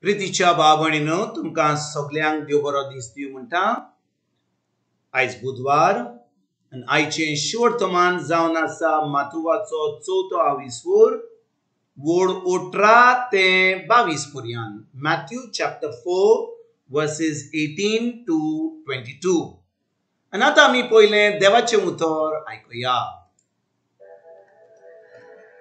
प्रितीच्या भाव-भयणीनो, तुमकां सगल्यांक देव बरो दीस दिवं म्हणटा. आयज बुधवार आनी आयचें शिवर्तमान जावन आसा मातुवाचो चवथो आविस्वोर वोड 18 ते 22 पर्यंत. Matthew chapter 4 verses 18 to 22. आनी आतां आमी पयलें देवाचें उतर आयकुया.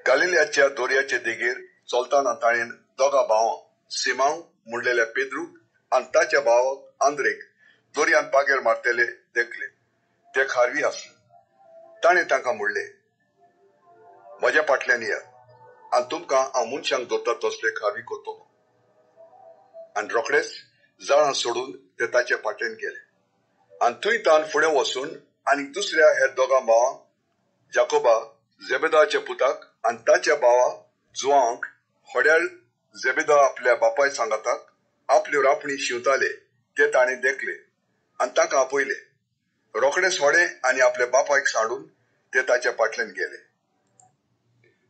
गालिलियाच्या दोरयाचे देगेर चलतना ताणें दोगा भावांक, सिमांव म्हणलेल्या पेद्रूक आनी ताच्या भावाक आंद्रेक दोरयान पागेर मारतले देखले. ते खारवी आसले. ताणें तांकां म्हणलें, म्हज्या फाटल्यान येयात आनी तुमकां हांव मनशांक धरता तसले खारवी करतलो. आनी रोखडेच जाळां सोडून ते ताच्या फाटल्यान गेले. आनी थंय तान फुडें वचून आनी दुसऱ्या हेर दोगां भावांक, जाकोबा जेबेदाच्या पुताक आनी ताच्या भावा जुवांक, होड्यार जेबेदा आपल्या बापाय सांगाताक आपल्यो रापणी शिंवताले ते ताणें देखले आनी तांकां आपयले. रोखडेच होडे आनी आपल्या बापायक सांडून ते ताच्या फाटल्यान गेले.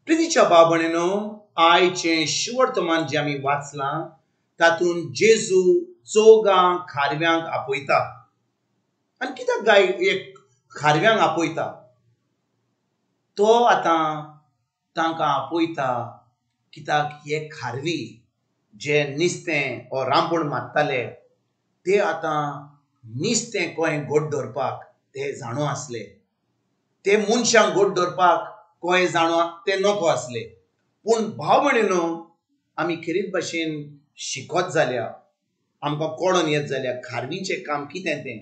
प्रितीच्या भाव-भयणीनो, आयचें शिवर्तमान जें आमी वाचलां तातूंत जेजू चौगां खारव्यांक आपयता. आनी कित्याक गाय एक खारव्यांक आपयता? तो आतां तांकां आपयता कित्याक हे खारवी जे निस्तें वो रांपण मारताले ते आतां निस्तें कोय गोड दवरपाक ते जाणो आसले. ते मनशांक गोड दवरपाक कोय जाणो ते नको आसले. पूण भाव भयणीनो, आमी खेरीत भाशेन शिकत जाल्या, आमकां कळोन येत जाल्या खारवींचें काम कितें तें.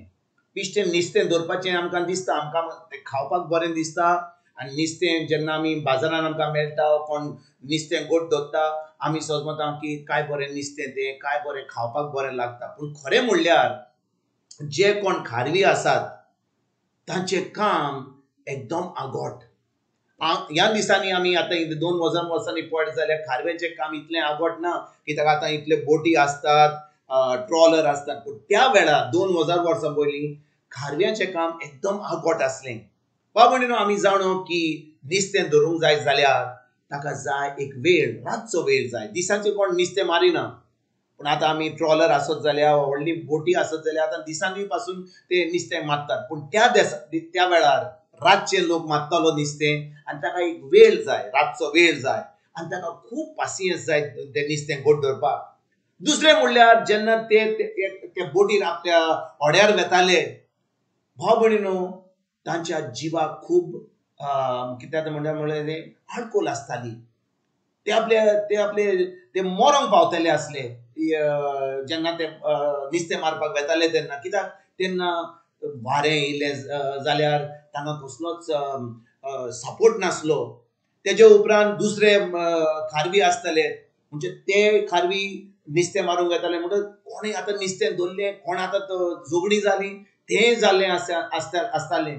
बिश्टें निस्तें दवरपाचें आमकां दिसता, आमकां तें खावपाक बरें दिसता. आनी निस्तें जेन्ना आमी बाजारान आमकां मेळटा, कोण निस्तें गोड दवरता, आमी समजता की काय बरें निस्तें तें, काय बरें खावपाक बरें लागता. पूण खरें म्हणल्यार जे कोण खारवी आसात तांचें काम एकदम आगोट. ह्या दिसांनी आमी आतां 2 वर्सांनी पळयत जाल्यार खारव्यांचें काम इतलें आगोट ना, कित्याक आतां इतले बोटी आसतात, ट्रॉलर आसतात. पूण त्या वेळार 2000 वर्सां पयलीं खारव्यांचें काम एकदम आगोट आसलें. भाव भयणीनो, आमी जाणो की निस्तें धरूंक जाय जाल्यार ताका जाय एक वेळ, रातचो वेळ जाय. दिसांचे कोण निस्तें मारिना. पूण आतां आमी ट्रॉलर आसत जाल्यार, व्हडली बोटी आसत जाल्यार आतां दिसांनी पासून ते निस्तें मारतात. पूण त्या वेळार रातचे लोक मारतालो निस्तें आनी ताका एक वेळ जाय, रातचो वेळ जाय आनी ताका खूब पासियेंस जाय तें निस्तें गोड दवरपाक. दुसरें म्हणल्यार जेन्ना ते ते बोटीर आपल्या होड्यार वेताले, भाव भयणीनो, तांच्या जिवाक खूब कित्याक म्हणल्यार तें आडकोल आसताली. ते आपले ते मरोंक पावतले आसले जेन्ना ते निस्तें मारपाक वेताले तेन्ना. कित्याक तेन्ना वारें येयलें जाल्यार तांकां कसलोच सपोर्ट नासलो. तेजे उपरांत दुसरे खारवी आसताले, म्हणजे ते खारवी निस्तें मारूंक वेताले. म्हणटकच कोणें आतां निस्तें दवरलें, कोण आतां झगडीं जालीं, तें जाल्लें आसतालें.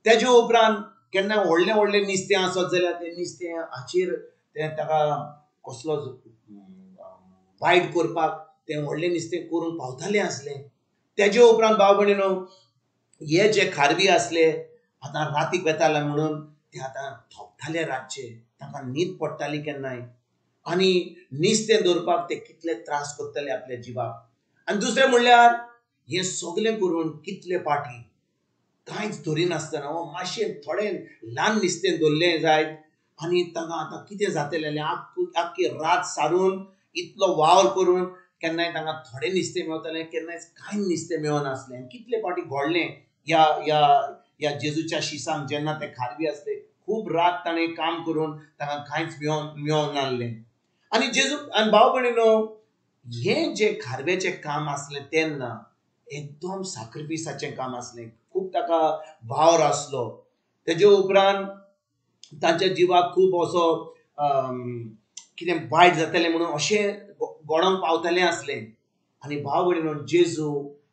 तेजे उपरांत केन्ना व्हडलें व्हडलें निस्तें आसत जाल्यार तें निस्तें हाचेर तें ताका कसलोच वायट करपाक तें व्हडलें निस्तें करूंक पावतालें आसलें. तेजे उपरांत भाव भयणीनो, हे जे खारवी आसले आतां रातीक वेताले म्हणून ते आतां थोपताले रातचे, तांकां न्हीद पडटाली केन्नाय आनी निस्तें दवरपाक ते कितले त्रास करताले आपल्या जिवाक. आनी दुसरें म्हणल्यार हें सगलें करून कितले पाटी कांयच धरिनासतना वो मातशें थोडें ल्हान निस्तें दवरलें जायत आनी तांकां आतां कितें जातलें जाल्यार आख्खी रात सारून इतलो वावर करून केन्नाय तांकां थोडें निस्तें मेवतालें, केन्नाय कांय निस्तें मेळनासलें. आनी कितले पाटी घडलें ह्या ह्या ह्या जेजूच्या शिसांक जेन्ना ते खारवी आसले, खूब रात ताणें काम करून तांकां कांयच मेळोन नासलें. आनी जेजू आनी भाव भयणीनो, हें जें खारव्याचें काम आसलें तेन्ना एकदम साक्रिफिसाचें काम आसलें, खूब ताका वावर आसलो. तेजे उपरांत तांच्या जिवाक खूब असो कितें वायट जातलें म्हणून अशें गोडोंक पावतलें आसलें. आनी भाव भयणीनो, जेजू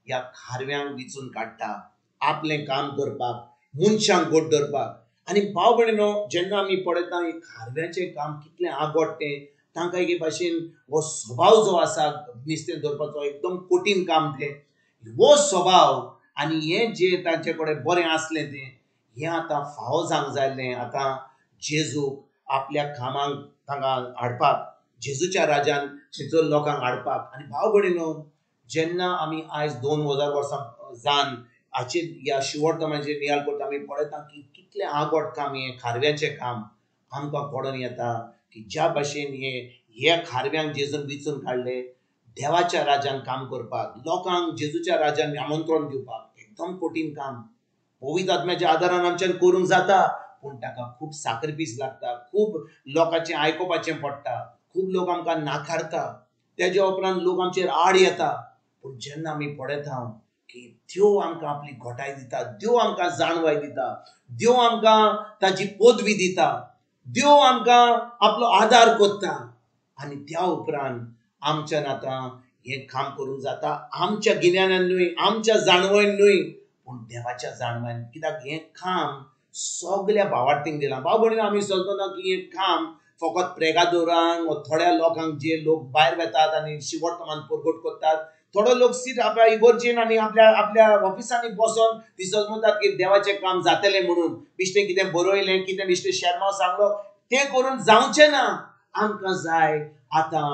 ह्या खारव्यांक विचून काडटा आपलें काम करपाक, मनशांक गोड दवरपाक. आनी भाव भयणीनो, जेन्ना आमी पळयता हें खारव्यांचें काम कितलें आगोट तें, तांकां एके भाशेन हो स्वभाव जो आसा निस्तें दवरपाचो एकदम कठीण काम तें, हो स्वभाव आनी हें जें तांचे कडेन बरें आसलें तें हें आतां फावो जावंक जाय आसलें आतां जेजूक आपल्या कामाक तांकां हाडपाक. जेजूच्या राजान थंयसर लोकांक हाडपाक. आनी भाव भयणीनो, जेन्ना आमी आयज 2000 वर्सां जावन हाचेर ह्या शिवोर्तमाचेर नियाळ करता, आमी पळयता की कितलें आगोट काम हें खारव्याचें काम. आमकां कळोन येता की ज्या भाशेन हे ह्या खारव्यांक जेजून विचून काडले देवाच्या राजान काम करपाक, लोकांक जेजूच्या राजान आमंत्रण दिवपाक, एकदम कठीण काम. पवित्र आत्म्याच्या आदारान आमच्यान करूंक जाता, पूण ताका खूब साक्रिफीस लागता, खूब लोकांचें आयकुपाचें पडटा, खूब लोक आमकां नाकारता, तेज्या उपरांत लोक आमचेर आड येता. पूण जेन्ना आमी पळयता की देव आमकां आपली घटाय दिता, देव आमकां जाणवाय दिता, देव आमकां ताजी पदवी दिता, देव आमकां आपलो आदार करता, आनी त्या उपरांत आमच्यान आतां हें काम करूंक जाता. आमच्या गिन्यानान न्हय, आमच्या जाणवयन न्हय, पूण देवाच्या जाणवयन. कित्याक हें काम सगल्या भावार्थींक दिलां. भाव भयणीनो, आमी समजना की हें काम फकत प्रेगादोरांक वा थोड्या लोकांक जे लोक भायर वेतात आनी शिवोर्तमान परगट करतात, थोडो लोक सीट आपल्या इगोर्जेन आनी आपल्या आपल्या ऑफिसांनी बसोन ती समजतात की देवाचें काम जातलें म्हणून. बेश्टें कितें बरयलें, कितें बेश्टें शेर्मांव सांगलो, तें करून जावचें ना. आमकां जाय आतां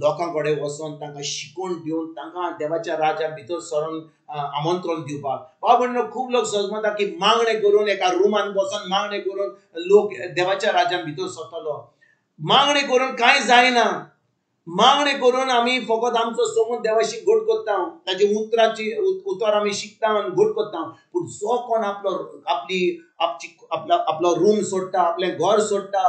लोकां कडेन वचोन तांकां शिकोवन दिवन तांकां देवाच्या राजा भितर सरून आमंत्रण दिवपाक. भाव भयणीनो, खूब लोक समजता की मागणें करून एका रुमान बसोन मागणें करून लोक देवाच्या राजान भितर सरतलो. मागणें करून कांय जायना. मागणें करून आमी फकत आमचो समज देवाशी घट करता, ताजी उतराची उतर आमी शिकता आनी घट करता. पूण जो कोण आपलो आपली आपची आपलो आपलो रूम सोडटा, आपलें घर सोडटा,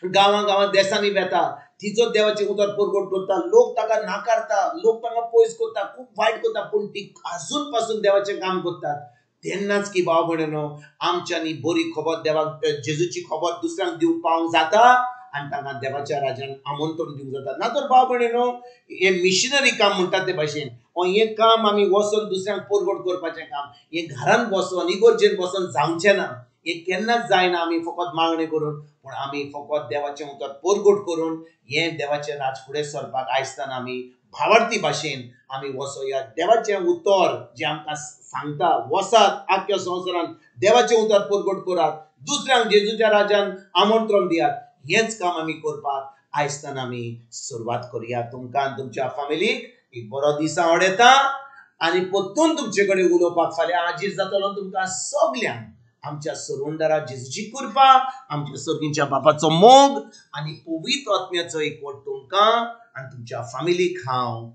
गांवां गांवां देसांनी वेता, तिचो देवाचें उतर परगट करता, लोक ताका नाकारता, लोक ताका पयस करता, खूब वायट करता, पूण ती आजून पासून देवाचें काम करतात. तेन्नाच की भाव भयणीनो, आमच्यांनी बरी खबर देवाक जेजूची खबर दुसऱ्यांक दिवंक पावंक जाता आनी तांकां देवाच्या राजान आमंत्रण दिवंक जाता. ना तर भाव भयणीनो, हें मिशनरी काम म्हणटात ते भाशेन हें काम आमी वचोन दुसऱ्यांक परगट करपाचें काम हें घरान बसोन इगोर्जेन बसोन जावचें ना. हें केन्नाच जायना आमी फकत मागणें करून. पूण आमी फकत देवाचें उतर परगट करून हें देवाचें राज फुडें सरपाक आयजताना आमी भावार्थी भाशेन आमी वचोया. देवाचें उतर जें आमकां सांगता, वसात आख्ख्या संवसारांत देवाचें उतर परगट करात, दुसऱ्यांक जेजूच्या राजान आमंत्रण दियात. हेंच काम आमी करपाक आयजताना आमी सुरवात करुया. तुमकां आनी तुमच्या फामिलीक एक बरो दीस आवडटा आनी परतून तुमचे कडेन उलोवपाक फाल्यां हाजीर जातलो. तुमकां सगल्यांक आमच्या सरवंडरा जेजूची कृपा, आमच्या सर्गीच्या बापाचो मोग आनी पवित्र आत्म्याचो एकवट तुमकां आनी तुमच्या फामिलीक हांव